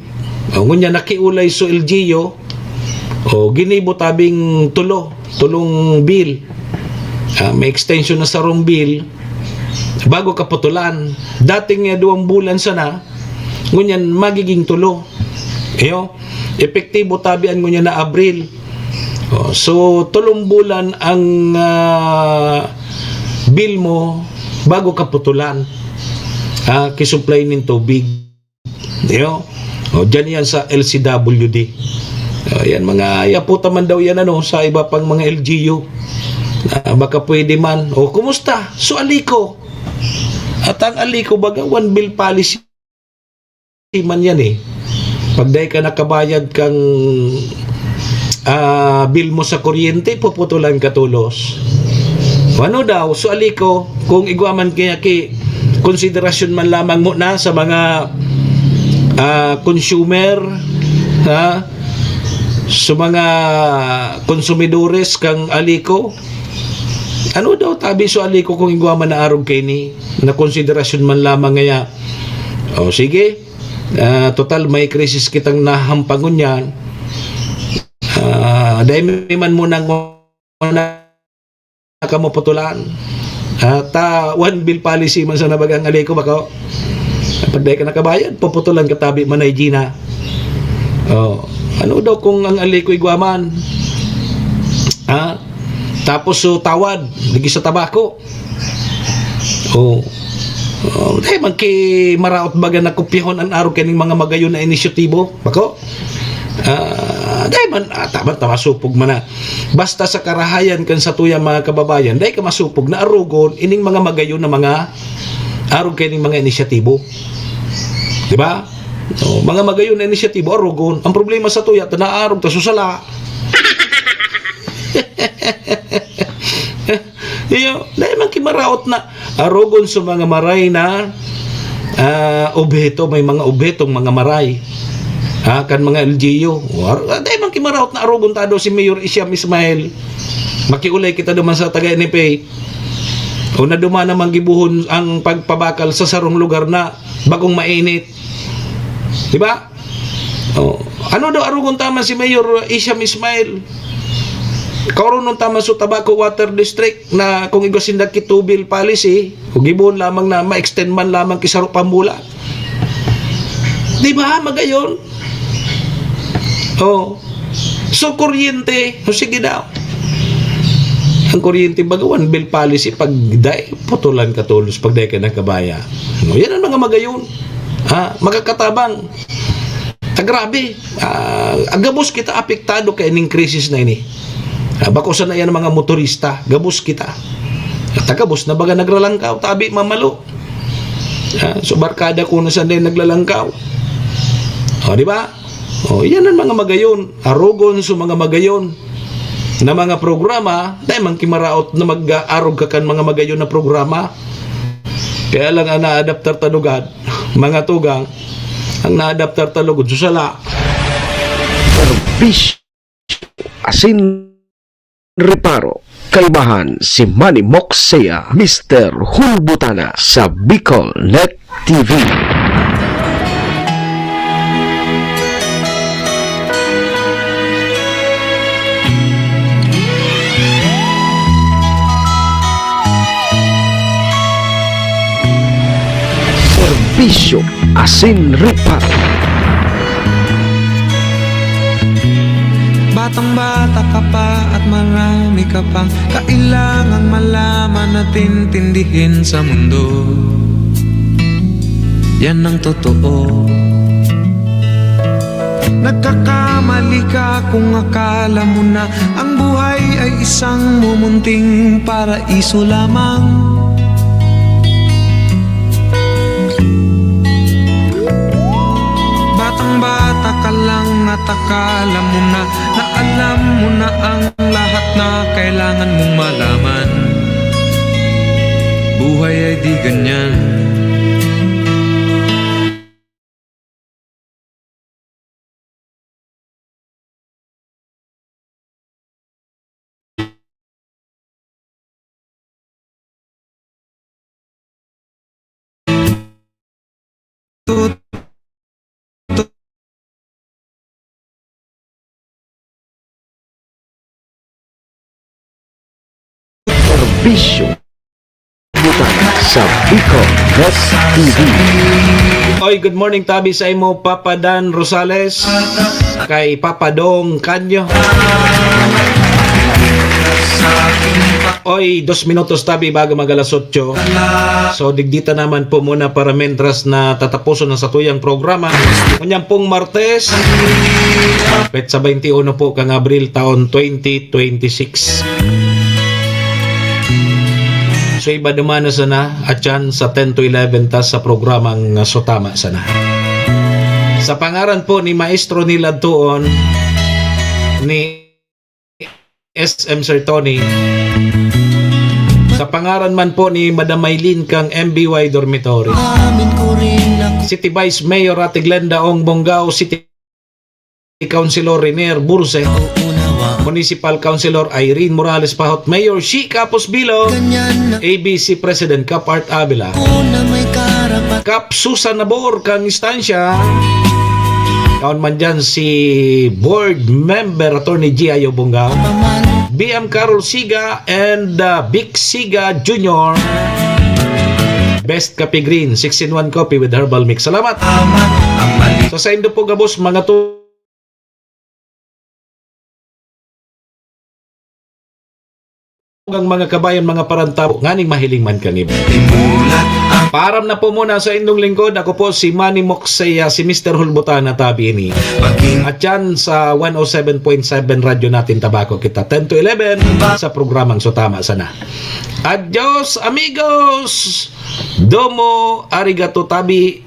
O, ngunyan nakiulay so L G U, o, ginibo tabing tulo, tulong bill. Ah, may extension na sarong bill, bago kaputulan. Dating nga duwang bulan sana, ngunyan magiging tulo. Iyo, epektibo tabi an ngunyan na Abril. O, so, tulong bulan ang, ah, bill mo bago kaputulan. ah, kisupply nin tubig. Di ba? O, dyan yan sa L C W D. O, yan, mga, yaputa man daw yan, ano, sa iba pang mga L G U. Ah, baka pwede man. O, kumusta? So, Alico. At ang Alico, baga, one bill policy man yan, eh. Pag dai ka nakabayad kang, ah, bill mo sa kuryente, puputulan ka tolos. O, ano daw? So, Alico, kung igwa man kaya ki, konsiderasyon man lamang mo na sa mga, ah, consumer, ha? Sa mga konsumidores kang Alico, ano daw tabi so Alico kung igwa man na arog kaini na konsiderasyon man lamang ngaya? O, sige. Ah, total, may krisis kitang nahampangon yan. Ah, dai mi man munang muna kamo putulan. Ah, ta one bill policy man sa nabagang Alico, bako. Pag dai ka nakabayad, puputulan ka tabi, Manay Gina. O, ano daw kung ang Alico igwa man? Ha? Tapos, so, tawad, ligi sa tabako. O. O, dai man ki maraot baga na kopyahon an arog kaning mga magayon na inisyatibo, bako? Ah, dai man, ah, taman ta masupog man na. Basta sa karahayan kan satuyang mga kababayan, dai ka masupog na arogon ining mga magayon na mga arog kaning mga inisyatibo. Di ba? O, mga magayon na inisyatibo, arogon. Ang problema satuya, ta naarog ta susala. Iyo, dai man ki maraot na arogon sa mga maray na, ah, obheto, may mga obhetong mga maray. Ha, kan mga L G U. Ar-, dai man ki maraot na arogon ta daw si Mayor Isyam Ismail. Makiulay kita duman sa taga N F A. O na duman naman gibuhon ang pagpabakal sa sarong lugar na bagong mainit. Di ba? O, ano daw arogon ta man si Mayor Isyam Ismail? Kaoronon ta man so Tabaco Water District na kung igwa sinda ki two bill policy, o gibohon lamang na ma-extend man lamang ki saro pang bulan. Di ba, magayon? O, so, kuryente, o sige daw. Ang kuryente, baga one bill policy, pag dai, putulan ka tolos, pag dai ka nakabaya. No, yan ang mga magayon. Ha? Makakatabang. Ta grabe, ah, gabos kita apektado kaining krisis na ini. Ah, bako sana yan ang mga motorista, gabos kita. At gabos na baga nagralangkaw, tabi mamalo. Ah, so barkada ko na sana yung naglalangkaw. O, di ba? O, yan ang mga magayon. Arogon so mga magayon na mga programa, dai man ki maraot na mag-aarog ka kan mga magayon na programa. Kaya lang ang naadaptar ta lugad, mga tugang, ang naadaptar ta lugod, susala. Serbisyo asin reparo. Kaibahan si Manny Moxea, Mister Hulbutana sa Bicol Net T V. Serbisyo asin reparo. Batang-bata ka pa at marami ka pang kailangang malaman at intindihin sa mundo. Yan ang totoo. Nagkakamali ka kung akala mo na ang buhay ay isang mumunting paraiso lamang. Batang-bata ka lang at akala mo na, na alam mo na ang lahat na kailangan mong malaman. Buhay ay di ganyan. Serbisyo. Butan sa Bicol West T V. Oy, good morning, tabi sa imo, Papa Dan Rosales, kay Papa Dong Canyo. Oy, dos minutos tabi bago mag alas otso. So, digdita naman po muna para mentras na tatapuson na sa tuyang programa. Kunyang pong Martes, petsa twenty-one po kang Abril taon twenty twenty-six. So, iba dumana sana, atyan sa ten to eleven ta sa programang, ah, Sutama Sana. Sa pangaran po ni Maestro Nilad Tuon, ni S M Sir Tony. Sa pangaran man po ni Madam Maylin kang M B Y Dormitory. City Vice Mayor Ate Glenda Ong Bongao, City Councilor Renier Burse, Municipal Councilor Irene Morales Pahot, Mayor Shi Capos Bilo, A B C President Cap Art Avila, Cap Susan Nabor kang istansya, kaon man dyan si Board Member Attorney G I O Bongao, B M Carol Siga, and, uh, Vic Siga Junior. Best Coffee Green, six-in-one coffee with herbal mix. Salamat. So, saindo po gabos, mga tu-, ang mga kabayan, mga parantaw, nganing mahiling man kang iba. Paaram na po muna sa indong lingkod. Ako po si Manny Moksea, si Mister Hulbutan na tabi ini. At yan sa one oh seven point seven Radyo Natin Tabaco kita, ten to eleven sa programang Sutama Sana. Adios, amigos! Domo arigato tabi.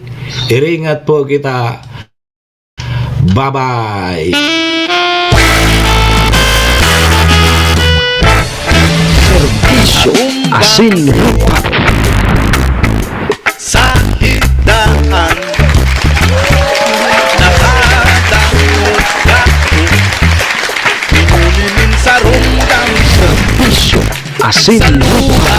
Iringat po kita. Bye-bye. Serbisyo asin rupa. Sa higdaan, nakadangog ako. Pinuli nin sarong dami. Serbisyo asin rupa.